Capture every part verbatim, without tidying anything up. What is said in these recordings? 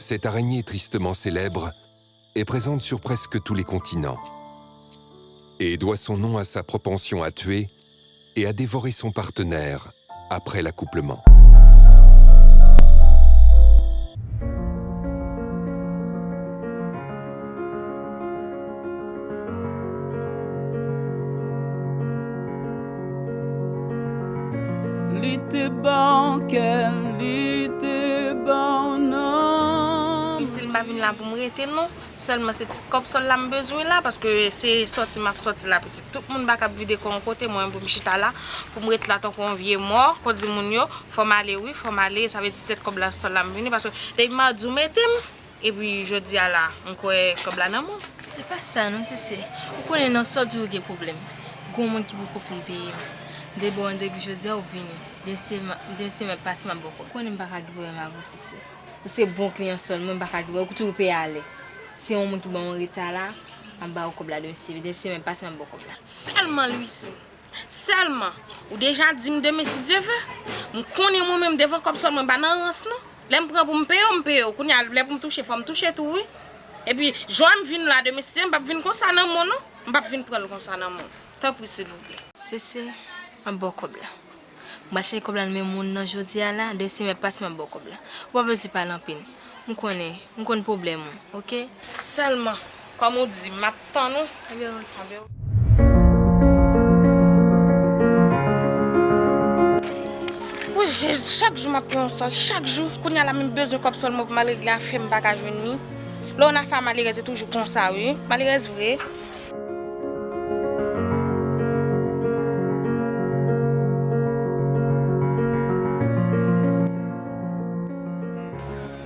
Cette araignée tristement célèbre est présente sur presque tous les continents et doit son nom à sa propension à tuer et à dévorer son partenaire après l'accouplement. Li te ba w kè l, li te ba w nanm. Wi, si l pa vin la pou m rete non. Sèlman se ti kòb sòl la m bezwen la, paske se sòti m ap sòti la, pitit. Tout moun pa kab vide kò yon kote, mwen pou m chita la, pou m ret la tankou yon vye mò, kon di moun yo, fò m ale wi, fò m ale, sa vle di tèt kòb la sòl la m vini, paske depi madi w mete m, epi jodi a la, m kwè kòb la nan men w. Se pa sa non, Sese. Ou konnen nan sòl toujou gen pwoblèm. Gon moun ki poko fin peye m. M te ba w randevou jodi a, ou vini. Demen semèn, demen semèn pase, m ap ba w kòb. Ou konnen m pa ka gen pwoblèm avè w, Sese. Ou se bon kliyan sòl, mwen m pa ka gen, ou toujou peye alè. Se yon moun ki ban mwen reta la, m ap ba ou kòb la demen, si demen semèn pase m ap ba w kòb la. Sèlman, Louisine, sèlman, ou deja di m demen si Dye ve. M konnen mwen menm devan kòb sòl mwen pa nan rans non. Lè m pran pou m peye w, m peye w. Kounye a, lè pou m touche, fò m touche tou wi. Epi, jan m vin la demen si Dye ve, m p ap vin konsa nan men w non. M p ap vin pran l konsa nan men w. Tanpri, silvouplè. Sese, m ap ba w kòb la. M pral chèche kòb la nan men moun nan jodi a la, demen semèn pase m ap ba w kòb la. Ou pa bezwen pale anpil. M konnen, m konn pwoblèm ou, oke? Sèlman, kòm ou di, m ap tann ou. Ebyen, oke. O Jezi, chak jou m ap pran yon sòl, chak jou. Kounye a la, menm bezwen kòb sòl mwen pou m al regle afè m, m pa ka jwenn li. Lè w nan afè a malerèz, se toujou konsa, wi. Malerèz vre.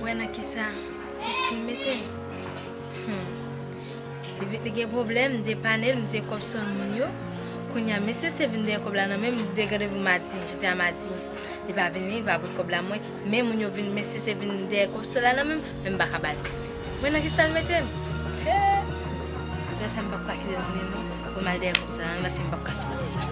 Wè nan kisa Wesley mete m. Hmm. Depi li gen pwoblèm, m depann l, m di kòb sòl moun yo. Kounye a, mesye se vin dèyè kòb la nan men m, m te gen randevou madi, jodi a madi. Li pa vini, li pa pote kòb la mwen. Men moun yo vin, mesye se vin dèyè kòb sòl la nan men m, men m pa ka ba l. Mwen nan kisa l mete m? He! Se sa m p ap ka kite l nan men non. Pou m al dèyè kòb sòl la nan men m, paske m p ap ka sipòte sa.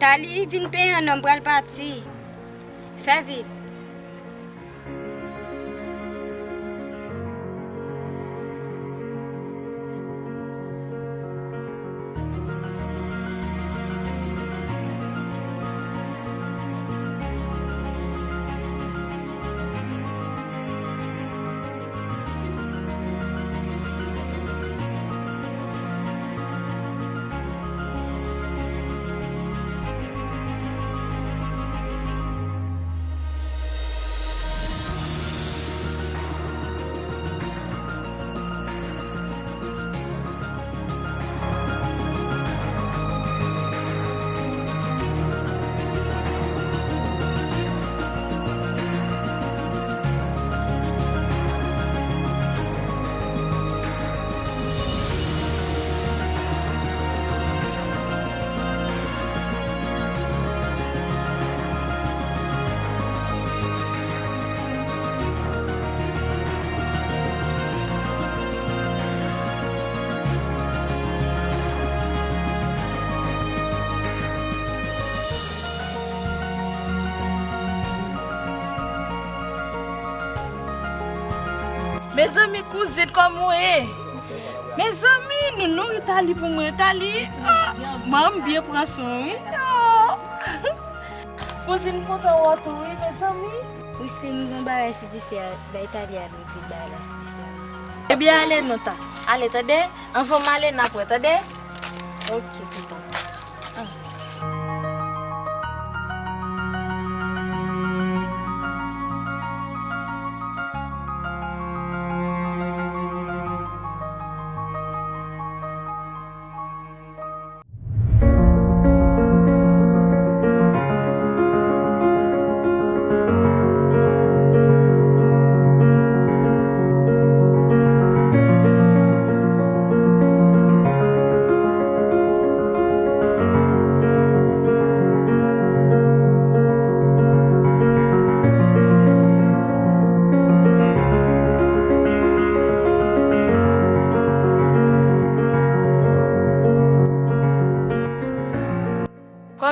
Tali, vin peye an non, m pral pati. Fè vit. Mezanmi, kouzin, kòman w ye? Mezanmi, nou nouri Tali pou mwen. Tali, ah, manman m byen pran swen w, wi. Ah. Kouzin, m kontan wè w tou, wi, mezanmi. Wisli, m gen yon bagay sou dife a, bay Tali a dwe pi bagay la sou dife a, mezanmi. Ebyen, ale non, ta. Ale, tande? Anvan m ale, n ap wè, tande? Ok, pitit.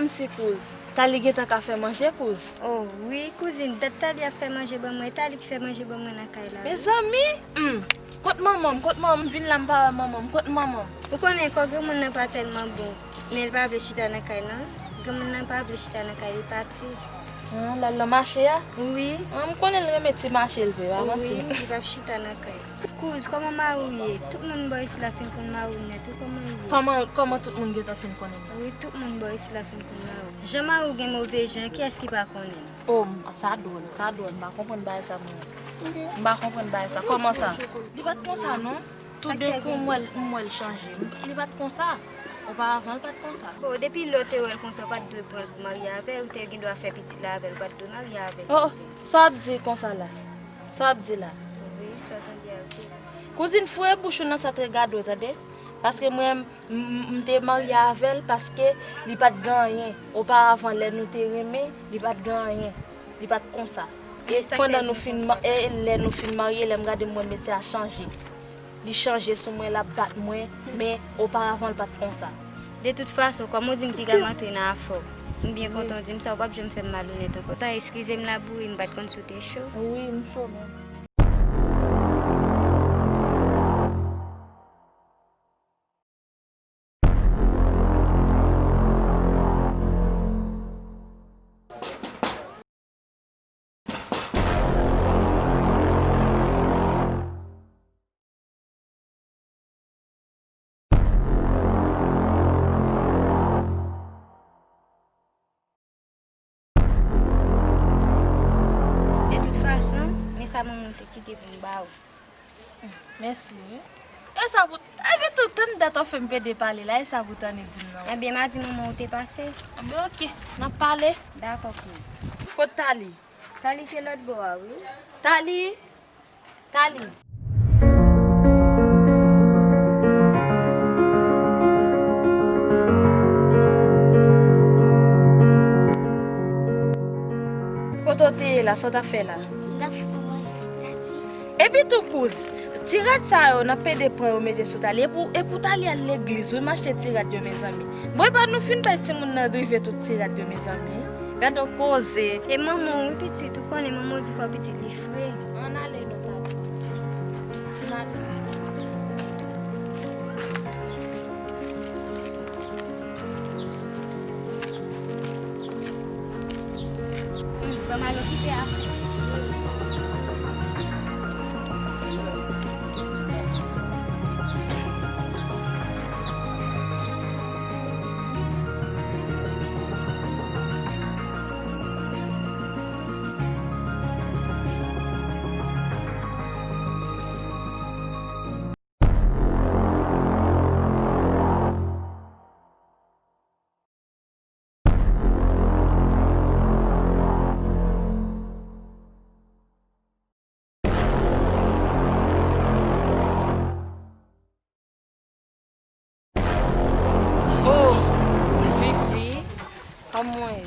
Mèsi kouz. Tali gentan ka fè manje, kouz? Oh, wi, kouzin, dat Tali ap fè manje ban mwen, Tali ki fè manje ban mwen nan kay la. Mezanmi, hmm. Kot manman m? Kot manman m? M vin la, m pa wè manman m. Kot manman m? Ou konnen kò granmoun nan pa tèlman bon, men l pa vle chita nan kay nan. Granmoun nan pa vle chita nan kay, li pati. Ah, l al nan mache a? Wi. Ah, m konnen l renmen ti mache l vre, pa manti. Wi, li p ap chita nan kay. Kouz, kòman mari w ye? Tout moun bò isi la fin konn mari w nèt, wi, kòman l ye? Kòman, kòman tout moun gentan fin konnen m nan? Wi, tout moun bò isi la fin konn mari w. Jan mari w gen move jan, kiyès ki pa konnen l? Oh, m- sa dwòl, sa dwòl. M pa konprann bagay sa, mwen. M pa konprann bagay sa. Kòman sa? Li pa t konsa, non. Toudenkou, m wè l, m wè l chanje. Li pa t konsa. Oparavan, li pa t konsa. Oh, depi lè w te wè l konsa, ou pa t dwe pran l pou marye avè l, ou te gen dwa fè pitit la avè l, ou pa t dwe marye avè l. Oh, oh, sa w ap di konsa la? Sa w ap di la? Wi, sa w tande a, kouzin. Kouzin, foure bouch ou nan sa te gade w, tande? Paske mwen, M, m, m te marye avè l paske li pa t gen anyen. Oparavan, lè nou te renmen, li pa t gen anyen. Li pa t konsa. E pandan nou fin, e lè nou fin marye, lè m gade, m wè mesye a chanje. Li chanje sou mwen, l ap bat mwen, men oparavan, l pa t konsa. De tout fason, kòm ou di m piga m antre nan afè w, m byen kontan w di m sa, ou p ap janm fè m malonèt ankò. Tan eskize m labouyi, m pa t konn si w te cho. Wi, m cho menm. De tout fason, men sa manman w te kite pou m ba w. Mèsi, wi. E sa pou, epi tou, tann dat w ap fè m pede pale la, e sa pou tann di m nan. Ebyen, m a di manman w te pase. Ebyen, oke, n ap pale. Dakò, kouz. Kot Tali? Tali te lòt bò a, wi. Tali! Tali! Kote w te ye la, sa w t ap fè la? M t ap fè waj nati. Epi tou kouz, ti rad sa yo, n ap pede pran yo mete sou Tali. E pou, e pou Tali al legliz, wi, m achte ti rad yo, mezanmi. Bon, epa nou fin bay timoun nan rive tout ti rad yo, mezanmi. Gade yon koze. E manman w, wi, pitit, ou konnen manman w di fò pitit li fre. Ann ale, nou t ale. Ann ale. Ban m al okipe afè. Oh, Lucie, kòman w ye?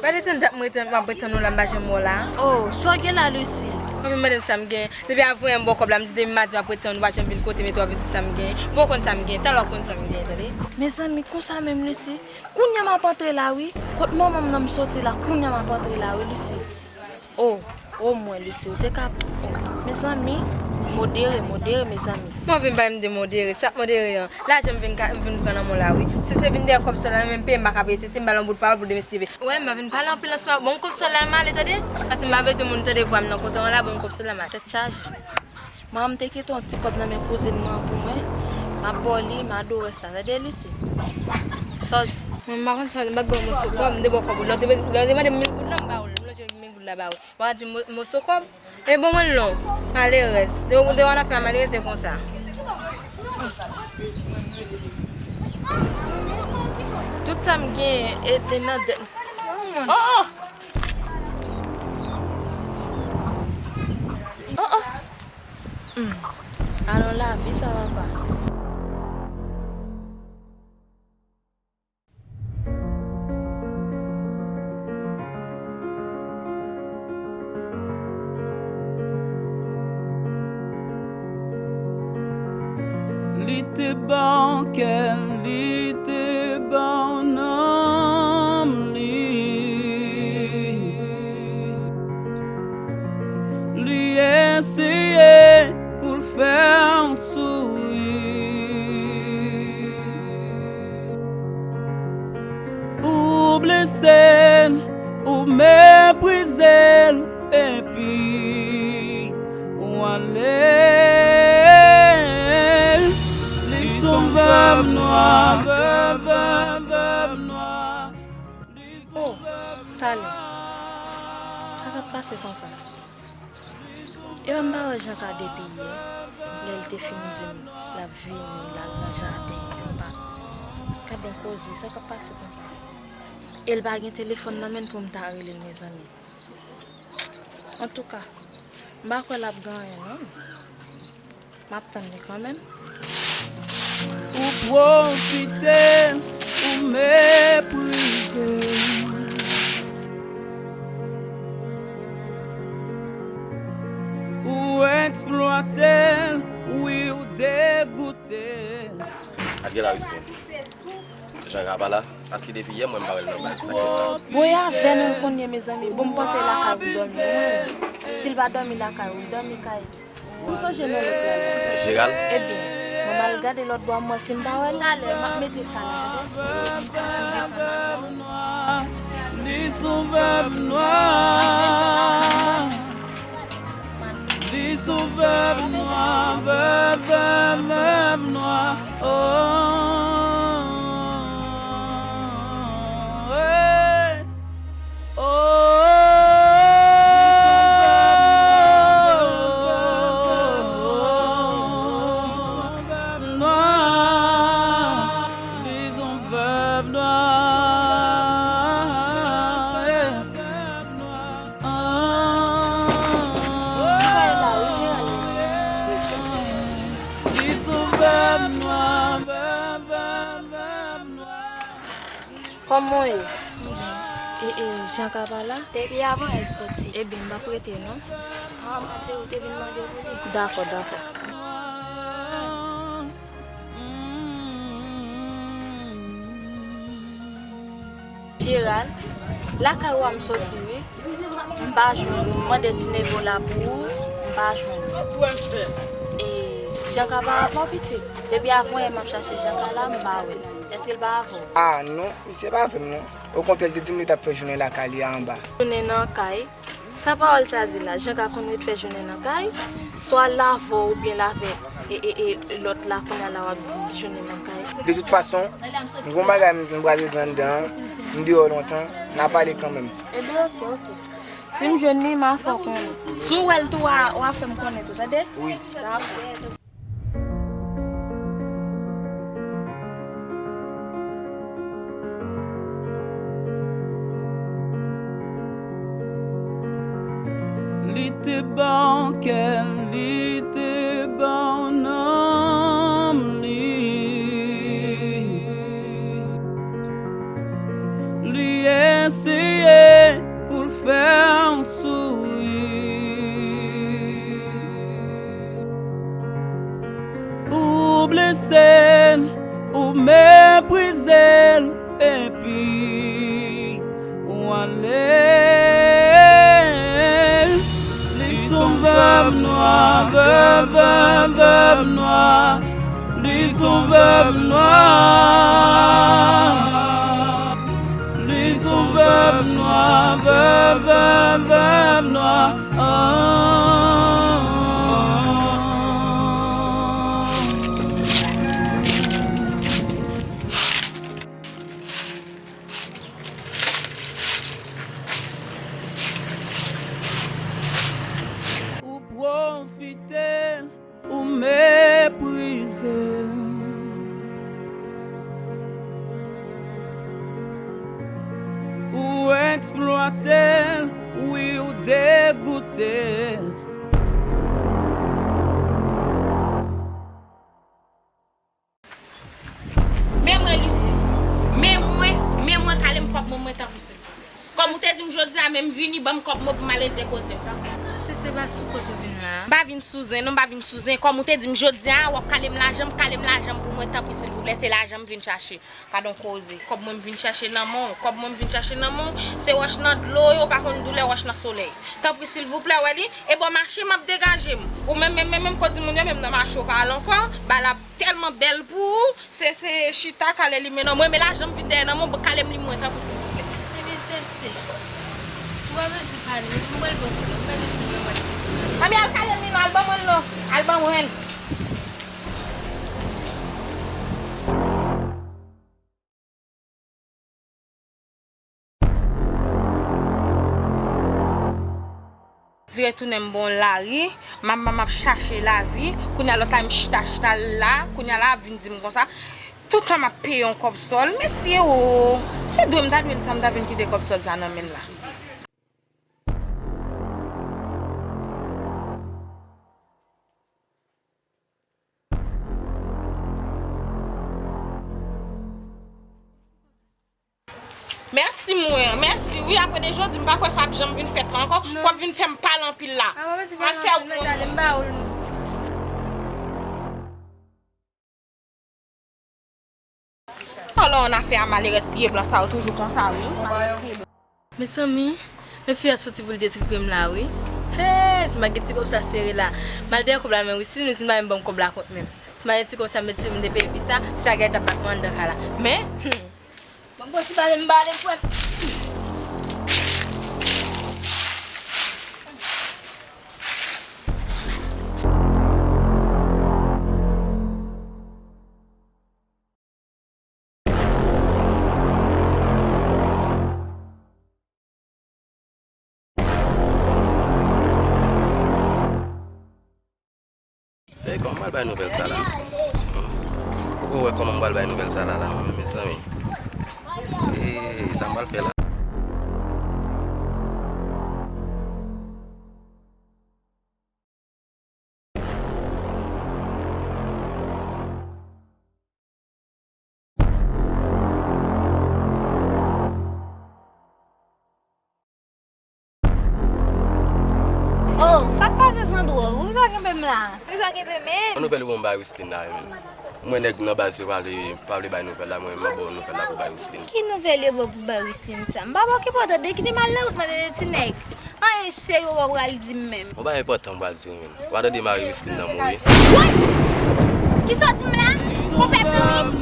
Pa detann dat mwen rete, m ap ret tann ou la, m pa janm wè w la. Oh, sa w gen la, Lucie? Mwen menm mande m sa m gen. Depi avanyè m ba w kòb la, m di depi madi m ap ret tann ou, pa janm vin kote m, epi w ap vin di sa m gen. Bon, w konn sa m gen, talè w ap konn sa m gen, tande? Mezanmi, konsa menm, Lucie. Kounye a m ap antre la, wi. Kot manman m nan m soti la, kounye a m ap antre la, wi, Lucie. Oh, omwen, Lucie, ou te ka, oh, mezanmi, modere, modere, mezanmi. Mwen vin bay m de modere, sa k modere an? Lajan m vin ka, m vin pran nan men w la, wi. Si se vin dèyè kòb sòl la, menm peye m pa ka peye, se si m ba l yon bout pawòl pou demen si vin. Wè, m pa vin pale anpil ansanm avè w. Bon, kòb sòl la, m ale, tande? Paske m pa bezwen moun tande vwa m nan kote w la, bon, kòb sòl la, m ale. Tèt chaje. Manman m te kite yon ti kòb nan men kouzin mwen pou mwen. M ap ba w li, m adore sa. Tande, Lucie? Sa w di? Mwen, m pa konn sa, m pa t ba w moso kòb, m te ba w kòb ou. Lè w te, lè w te mande m mil goud la, m ba w l. M lonje mil goud la ba ou. Ou pa di mo-, moso kòb? E bon, mwen non. Malerèz. De, de w ann afè a malerèz, se konsa. Tout sa m genyen, e, e nan dèt. Oh, oh! Oh, oh! Hmm. Alon lavi sa, papa. Li te ba w kè l, li te ba w nanm. Li eseye pou l fè w souri. Ou blese l, ou meprize l, epi w ale. Li s on vèv nwa, vèv, vèv, vèv nwa. Oh, talè. Sa k ap pase konsa? Epa m pa wè Janka depi yè, lè l te fin di m l ap vini, l al nan jaden, m pa. Gad yon koze, sa k ap pase konsa? E l pa gen telefòn nan men l pou m ta rele l, mezanmi. Antouka, m pa kwè l ap gen anyen, non. M ap tann li kanmenm. Ou pwofite, ou meprize. Ou eksplwate, wi, ou degoute. Al gen la responde. Janka pa la, paske depi yè mwen m pa wè l nan baz, sa k fè sa. Bon, e avè nou l konn ye, mezanmi. Bon, m panse lakay ou dòmi, wi. Si l pa dòmi lakay ou, l dòmi kay. M sonje non lòt la la. Jeral? Ebyen, mwen m al gade lòt bò a, m wè si m pa wè l. Talè, m ap mete sa la, tande? Li s on vèv nwa. Li s on vèv nwa, vèv, vèv, vèv nwa. Oh, hey. Oh, li s on vèv nwa. Li s on vèv nwa. Li s on vèv nwa, vèv, vèv, vèv nwa. Kòman w ye? E, e, Janka pa la? Depi avan yè l soti. Ebyen, m p ap rete non. An, m a di ou te vin mande pou li. Dakò, dakò. Jeral, lakay ou a m soti wi. M pa jwenn ou. M mande ti neve w la pou ou, m pa jwenn ou. E, Janka pa avè w, pitit? Depi avan yè m ap chache Janka la, m pa wè l. Èske l pa avè w? Ah non, misye pa avè m non. Okontrè, l te di m li t ap fè jounen lakay li a anba. Jounen nan kay? Sa pawòl sa di la? Janka konn ret fè jounen nan kay? Swa l avè w oubyen l avè e, e, e, lòt la, kounye a la w ap di jounen nan kay. De tout fason, m gon bagay m, m pral regle anndan an, m deyò lontan, n a pale kanmenm. Ebyen, oke, oke. Si m jwenn li, m a fè w konnen. Si w wè l tou, w a, w a fè m konnen tou, tande? Wi. Dakò. Li te ba w kè l, li te ba w nanm li. Li eseye pou l fè w souri. Ou blese l, ou meprize l, epi w ale. Li s on vèv nwa, vèv, vèv, vèv nwa. Li s on vèv nwa. Li s on vèv nwa, vèv, vèv, vèv nwa. Ah. Ou pwofite l, ou meprize l, ou eksplwate l, wi, ou degoute l. Men mwen, Lucie. Men mwen, men mwen, kale m kòb mwen, mwen tanpri. Kòm ou te di m jodi a, men m vini, ban m kòb mwen pou m al regle koze m. Se Se pa sou kont ou vin la? M pa vin sou zen, non, m pa vin sou zen. Kòm ou te di m jodi a, w ap kale m lajan, m kale m lajan m pou mwen, tanpri, silvouplè, se lajan m vin chache. Gadon koze. Kòb mwen m vin chache nan men w. Kòb mwen m vin chache nan men w. Se wòch nan dlo yo, pa konn doulè wòch nan solèy. Tanpri, silvouplè, wè li. E bò mache m ap degaje m. Ou menm, menm, menm, menm, kote moun yo, menm nan mache w pa al ankò. Ba la tèlman bèl pou ou. Se, se chita, kale li men non. Mwen, men lajan m vin dèyè nan men w, kale m li mwen, tanpri, silvouplè. Ebyen, se, se. Ou pa bezwen pale, m pral ban w kob la. M pa gen tan nan mache. Manmi, al kale l li non, al ban mwen l non. Al ban mwen l. Vire tounen m bon lari, m ap, m ap, m ap chache lavi. Kounye a lòt la m chita, chita la, kounye a la ap vin di m konsa, tout tan m ap peye yon kòb sòl, mesye o, se dwe m ta dwe l sa m ta vin kite kòb sòl sa nan men l la. Mèsi mwen, mèsi wi, apre de jodi m pa kwè sa ap janm vin fèt la ankò, pou w ap vin fè m pale anpil la. Al fè w kont. Alò, yon afè a malerèz pye blan sa yo toujou konsa wi. Mezanmi, men fi a soti pou l detripe m la wi. Hey, si m pa gen ti kòb sa sere la. M al dèyè kòb la men wi, si m pa menm ban m kòb la kont menm. Si m pa gen ti kòb sa m met sou m depi fi sa, fi sa gentan bat mwen anndan kay la. Men, hmm, ban m pran ti bale m bale frè m. Se kòman m pral bay nouvèl sa la? Ou wè kòman m pral bay nouvèl sa la la, mezanmi? Ee, sa m pral fè la? Oh, sa k pase Sandro? Poukisa w kenbe m la? Poukisa w kenbe m menm? Yon nouvèl ou bon bay Wisline la menm? Mwen nèg nan baz yo pa vle, pa vle bay nouvèl la, mwen menm mwen ba w nouvèl la pou bay Wisline. Ki nouvèl yo ba w pou bay Wisline sa? M pa ba w ki pòtan de kite m al nan wout mwen de ti nèg. Anyen serye w pa pral di m menm. Ou pa enpòtan m pral di w menm. Ou pa tande mari Wisline nan mouri. Woy! Kisa w di m la? Konpè zanmi?